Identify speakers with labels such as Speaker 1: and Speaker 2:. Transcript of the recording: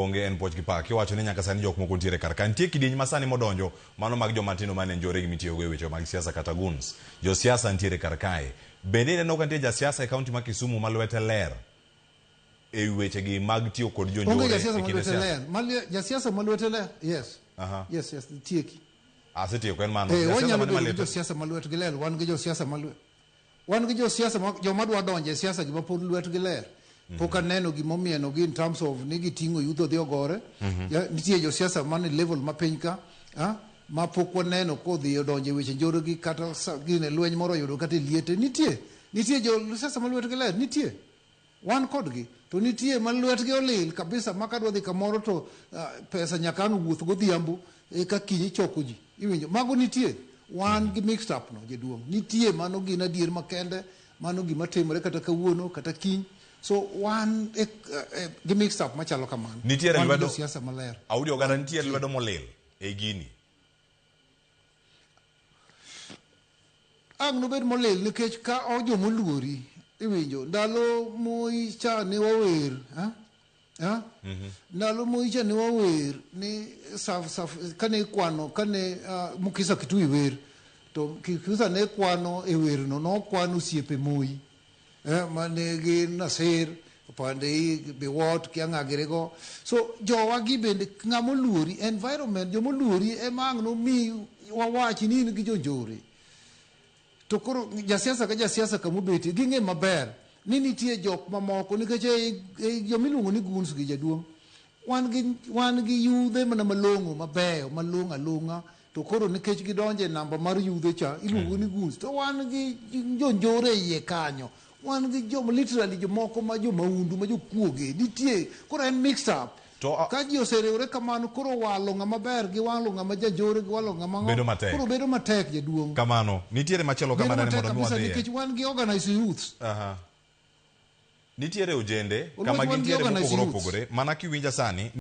Speaker 1: Onge en puoch gi pak. Iwacho ni nyaka sani jok moko nitiere kar ka. Nitie kidieny ma sani modonjo, mano mag joma tindo mane njore gi mitiyogo e weche mag siasa kata goons. Josiasa nitiere kar kae. Bende ineno ka nitie jasiasa e kaunti ma Kisumu ma lwete ler e wi weche gi mag tiyo kod
Speaker 2: Onge
Speaker 1: jonjore
Speaker 2: jasiasa
Speaker 1: e
Speaker 2: ma
Speaker 1: kinde
Speaker 2: lwete
Speaker 1: siasa?
Speaker 2: ler. Ma jasiasa ma lwete ler. Yes.
Speaker 1: Aha.
Speaker 2: Yes, tieki.
Speaker 1: Asetieko en mano.
Speaker 2: Eh,
Speaker 1: Jasiasa
Speaker 2: wanyalo
Speaker 1: mane ma
Speaker 2: bedo gi
Speaker 1: lwete
Speaker 2: josiasa ma lwetgi ler, wan gi josiasa ma lwet Wan gi josiasa ma joma dwa donjo e siasa gi ma pod lwetgi ler. Pok aneno gima omienogi in terms of ni giting'o yudho odhi ogore. Ya, nitie josiasa man e level mapiny ka, ah, ma pok waneno kodhi odonjo e weche njore gi kata sa, gine lweny moro oyudo kata e liete. Nitie, nitie josiasa ma lwetgi ler, nitie. Wan kodgi. To nitie ma lwetgi olil kabisa ma kadwa dhi kamoro to pesa nyaka ang' wuoth godhiambo eka kiny ichoko ji. Iwinjo? Mago nitie. Wan gi mixed up no jaduong'. Nitie mano gin adier makende, mano gima timore kata kawuono kata kiny. So wan e, e, gi mixed up machalo kamano.
Speaker 1: Nitiere
Speaker 2: Wan gi
Speaker 1: lwedo
Speaker 2: josiasa maler.
Speaker 1: Audi oganda nitiere lwedo molil e gini.
Speaker 2: Ang' nobed molil nikech ka o joma oluori iwinjo ndalo Moi cha ne wawer ha? Ha? Ndalo Moi cha ne wawer ni saf, saf, kane ikwano kane uh, Mukisa Kitui wer to Kisa ne kwano e werno nokwano osiepe Moi eh, mane gin Nasir Opande Biwott kia ng'a giri go so jowa gi bende ng'ama oluori environment joma oluori ema ang' nomi wawachi ni in gi jonjore to koro jasiasa ka jasiasa kamobetie ging'e maber ni nitie jok mamoko nikech ei, ei joma iluongo ni goons gi jaduong' wan gi wan gi yudhe mana malong'o mabeyo malong'o along'a to koro nikech gidonjo e namba mar yudhe cha iluongo ni goons to wan gi jonjore e iye kanyo wan gi joma literally jomoko ma jomaundu ma jokuoge nitie koro en mixed up
Speaker 1: To,
Speaker 2: ka ji oseriwre kamano koro walo ng'ama ber gi walo ng'ama janjore gi walo ng'ama
Speaker 1: Bedo matek.
Speaker 2: koro bedo matek jaduong'
Speaker 1: Kamano. Nitiere machielo
Speaker 2: bedo
Speaker 1: kama dani
Speaker 2: matek
Speaker 1: mondo mi
Speaker 2: kabisa
Speaker 1: wadhiye.
Speaker 2: nikech wan gi organized youths
Speaker 1: Aha. Nitiere ojende
Speaker 2: Oluoch
Speaker 1: kama
Speaker 2: wan gi
Speaker 1: gintiere
Speaker 2: organized
Speaker 1: mopogore
Speaker 2: youths
Speaker 1: opogore mana kiwinja sani.